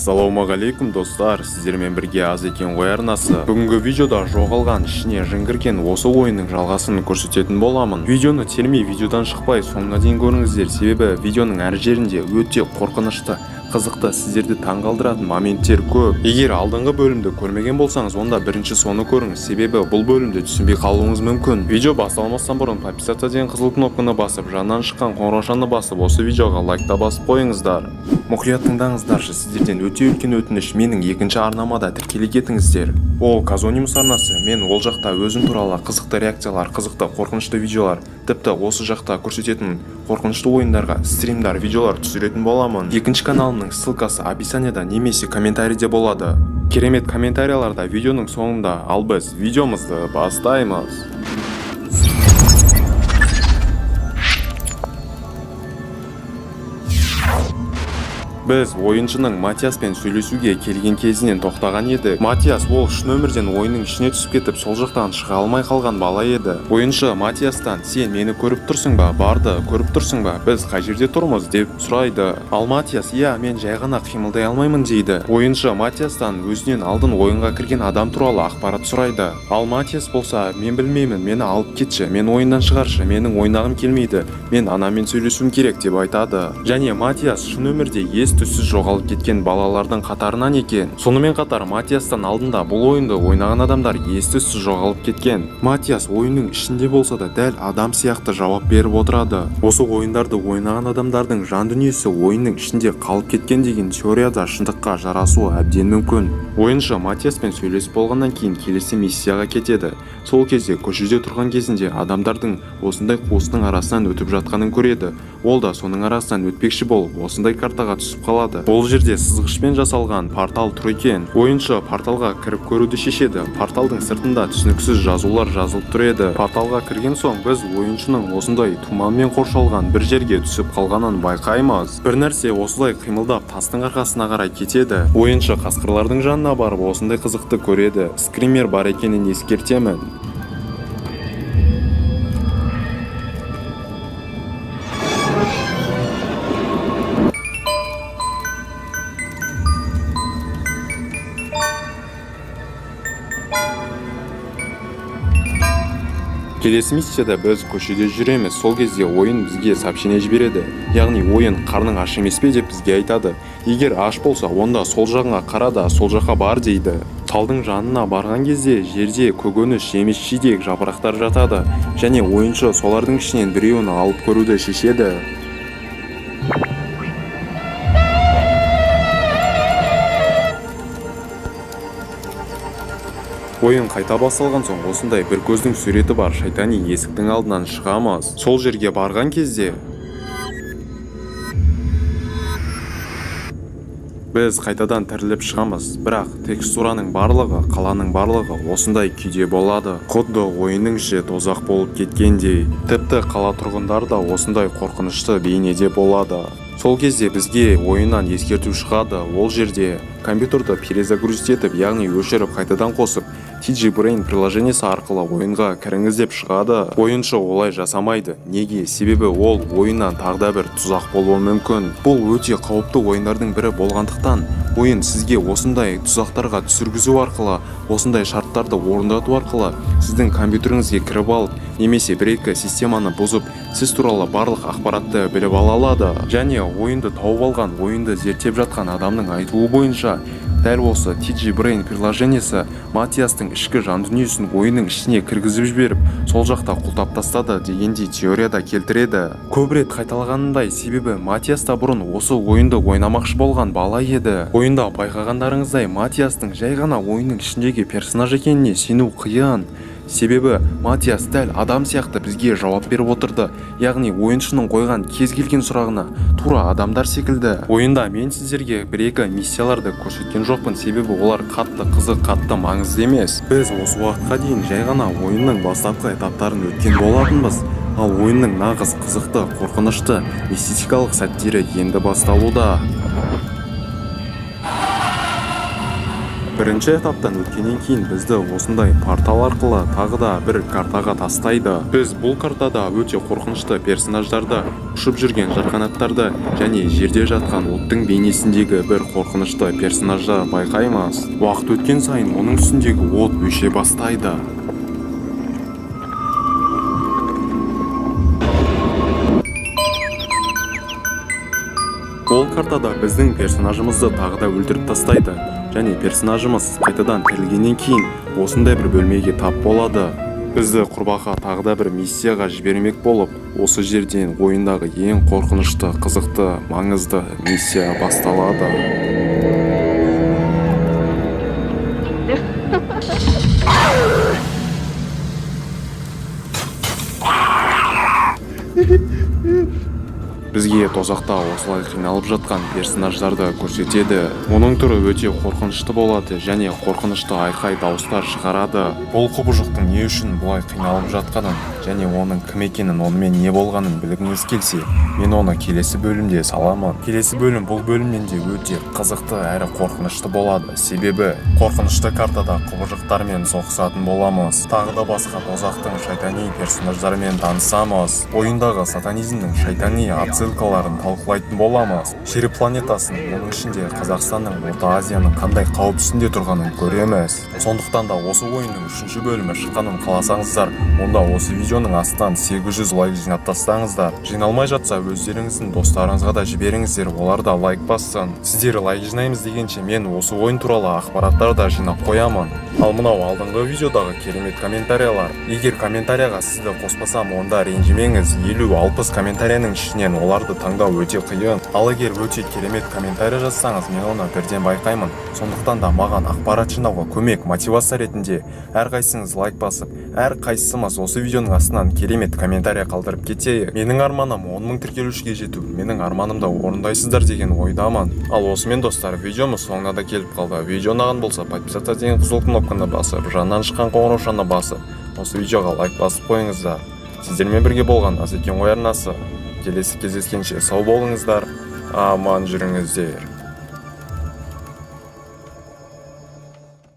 Ассалаумағалейкум, достар! Сіздермен бірге Аз екен ғой арнасы. Бүгінгі видеода жоғалған, ішіне жын кірген осы ойынның жалғасын көрсететін боламын. Видеоны термей, видеодан шықпай, соңына дейін көріңіздер, себебі видеоның әр жерінде өте қорқынышты, қызықты, сіздерді таңғалдыратын моменттер көп. Егер алдыңғы бөлімді көрмеген болсаңыз, онда бірінші соны көріңіз, себебі бұл бөлімді түсінбей қалуыңыз мүмкін. Видео басталмастан бұрын подписаться деген қызыл кнопканы басып, жанынан шыққан қоңыраушаны басып, осы видеоға лайк та басып қойыңыздар. Мұқият тыңдаңыздаршы, сіздерден өте үлкен өтініш: менің екінші арнама да тіркеле кетіңіздер. Ол Казонимус арнасы. Мен ол жақта өзім туралы қызықты реакциялар, қызықты, қорқынышты видеолар, тіпті осы жақта көрсететін қорқынышты ойындарға стримдар, видеолар түсіретін боламын. Екінші каналымның ссылкасы описанияда немесе комментарийде болады. Керемет комментарияларда видеоның соңында. Ал біз видеомызды бастаймыз. Біз ойыншының Матиаспен сөйлесуге келген кезінен тоқтаған едік. Матиас ол шын өмірден ойынның ішіне түсіп кетіп, сол жақтан шыға алмай қалған бала еді. Ойыншы Матиастан: «Сен мені көріп тұрсың ба? Барды көріп тұрсың ба? Біз қай жерде тұрмыз?» – деп сұрайды. Ал Матиас: «Иә, мен жай ғана қимылдай алмаймын», – дейді. Ойыншы Матиастан өзінен алдын ойынға кірген адам туралы ақпарат сұрайды. Ал Матиас болса: «Мен білмеймін, мені алып кетші, мен ойыннан шығаршы, менің ойнағым келмейді, мен анаммен сөйлесуім керек», – деп айтады. Және Матиас шын өмірде ес түссіз жоғалып кеткен балалардың қатарынан екен. Сонымен қатар Матиастан алдында бұл ойынды ойнаған адамдар ес түссіз жоғалып кеткен. Матиас ойынның ішінде болса да, дәл адам сияқты жауап беріп отырады. Осы ойындарды ойнаған адамдардың жан дүниесі ойынның ішінде қалып кеткен деген теорияда шындыққа жарасуы әбден мүмкін. Ойыншы Матиаспен сөйлесіп болғаннан кейін келесі миссияға кетеді. Сол кезде көшеде тұрған кезінде адамдардың осындай қуыстың арасынан өтіп жатқанын көреді. Ол да соның арасынан өтпекші болып, осындай картаға түсіп қалады. Ол жерде сызғышпен жасалған портал тұр екен. Ойыншы порталға кіріп көруді шешеді. Порталдың сыртында түсініксіз жазулар жазылып тұр еді. Порталға кірген соң біз ойыншының осындай тұманмен қоршалған бір жерге түсіп қалғанын байқаймыз. Бір нәрсе осылай қимылдап, тастың арқасына қарай кетеді. Ойыншы қасқырлардың жанына барып, осындай қызықты көреді. Скример бар екенін ескертемін. Келесі миссияда біз көшеде жүреміз. Сол кезде ойын бізге сообщение жібереді, яғни ойын «Қарның аш емес пе?» деп бізге айтады. Егер аш болса, онда сол жағыңа қара да, сол жаққа бар дейді. Талдың жанына барған кезде жерде көкөніс, жеміс жидек, жапырақтар жатады және ойыншы солардың ішінен біреуін алып көруді шешеді. Ойын қайта басталған соң осындай бір көздің суреті бар шайтани есіктің алдынан шығамыз. Сол жерге барған кезде біз қайтадан тіріліп шығамыз, бірақ текстураның барлығы, қаланың барлығы осындай күйде болады, құдды ойынның іші тозақ болып кеткендей. Тіпті қала тұрғындары да осындай қорқынышты бейнеде болады. Сол кезде бізге ойыннан ескерту шығады. Ол жерде компьютерді перезагрузить етіп, яғни өшіріп, қайтадан қосып, TG Brain приложениесі арқылы ойынға кіріңіз деп шығады. Ойыншы олай жасамайды. Неге? Себебі ол ойыннан тағы да бір тұзақ болуы мүмкін. Бұл өте қауіпті ойындардың бірі болғандықтан, ойын сізге осындай тұзақтарға түсіргізу арқылы, осындай шарттарды орындату арқылы сіздің компьютеріңізге кіріп алып немесе бір екі системаны бұзып, сіз туралы барлық ақпаратты біліп ала алады. Және ойынды тауып алған, ойынды зерттеп жатқан адамның айтуы бойынша, дәл осы TG Brain приложениесі Матиастың ішкі жан дүниесін ойынның ішіне кіргізіп жіберіп, сол жақта құлыптап тастады дегендей теорияда келтіреді. Көп рет қайталағанындай, себебі Матиас та бұрын осы ойынды ойнамақшы болған бала еді. Ойында байқағандарыңыздай, Матиастың жай ғана ойынның ішіндегі персонаж екеніне сену қиын, себебі Матиас дәл адам сияқты бізге жауап беріп отырды, яғни ойыншының қойған кез келген сұрағына тура адамдар секілді. Ойында мен сіздерге бір екі миссияларды көрсеткен жоқпын, себебі олар қатты қызық, қатты маңызды емес. Біз осы уақытқа дейін жай ғана ойынның бастапқы этаптарын өткен болатынбыз. Ал ойынның нағыз қызықты, қорқынышты, мистикалық сәттері енді басталуда. Бірінші этаптан өткеннен кейін бізді осындай портал арқылы тағы да бір картаға тастайды. Біз бұл картада өте қорқынышты персонаждарды, ұшып жүрген жарқанаттарды және жерде жатқан оттың бейнесіндегі бір қорқынышты персонажды байқаймыз. Уақыт өткен сайын оның үстіндегі от өше бастайды. Ол картада біздің персонажымызды тағы да өлтіріп тастайды және персонажымыз қайтадан тірілгеннен кейін осындай бір бөлмеге тап болады. Бізді құрбақа тағы да бір миссияға жібермек болып, осы жерден ойындағы ең қорқынышты, қызықты, маңызды миссия басталады. Бізге тозақта осылай қиналып жатқан персонаждарды көрсетеді. Оның түрі өте қорқынышты болады және қорқынышты айқай дауыстар шығарады. Бұл құбыжықтың не үшін бұлай қиналып жатқанын және оның кім екенін, онымен не болғанын білгіңіз келсе, мен оны келесі бөлімде саламын. Келесі бөлім бұл бөлімнен де өте қызықты әрі қорқынышты болады. Себебі қорқынышты картада құбыжықтармен соғысатын боламыз. Тағы да басқа тозақтың шайтани персонаждарымен танысамыз. Ойындағы сатанизмнің шайтани отсылкаларын талқылайтын боламыз. Жер планетасының, оның ішінде Қазақстанның, Орта Азияның қандай қауіп үстінде тұрғанын көреміз. Сондықтан да осы ойынның үшінші бөлімі шыққанын қаласаңыздар, онда осы видеоның астынан 800 лайк жинап тастаңыздар. Жиналмай жатса, өздеріңіздің достарыңызға да жіберіңіздер, олар да лайк бассын. Сіздер лайк жинаймыз дегенше, мен осы ойын туралы ақпараттар да жинап қоямын. Ал мынау алдыңғы видеодағы керемет комментариялар. Егер комментарияға сізді қоспасам, онда ренжімеңіз. 50-60 комментарияның ішінен оларды таңдау өте қиын. Ал егер өте керемет комментарий жазсаңыз, мен оны бірден байқаймын. Сондықтан да маған ақпарат жинауға көмек, мотивация ретінде әрқайсыңыз лайк басып, әрқайсымыз осы видеоның астынан керемет комментарий қалдырып кетейік. Менің арманым 10 мың тіркелушіге жету. Менің арманымды орындайсыздар деген ойдамын. Ал осымен, достар, видеомыз соңына да келіп қалды. Видео ұнаған болса, подписаться деген қызыл кнопканы басып, жанынан шыққан қоңыраушаны басып, осы видеоға лайк басып қойыңыздар. Сіздермен бірге болған Асекен Ой арнасы. Келесі кездескенше сау болыңыздар, аман жүріңіздер.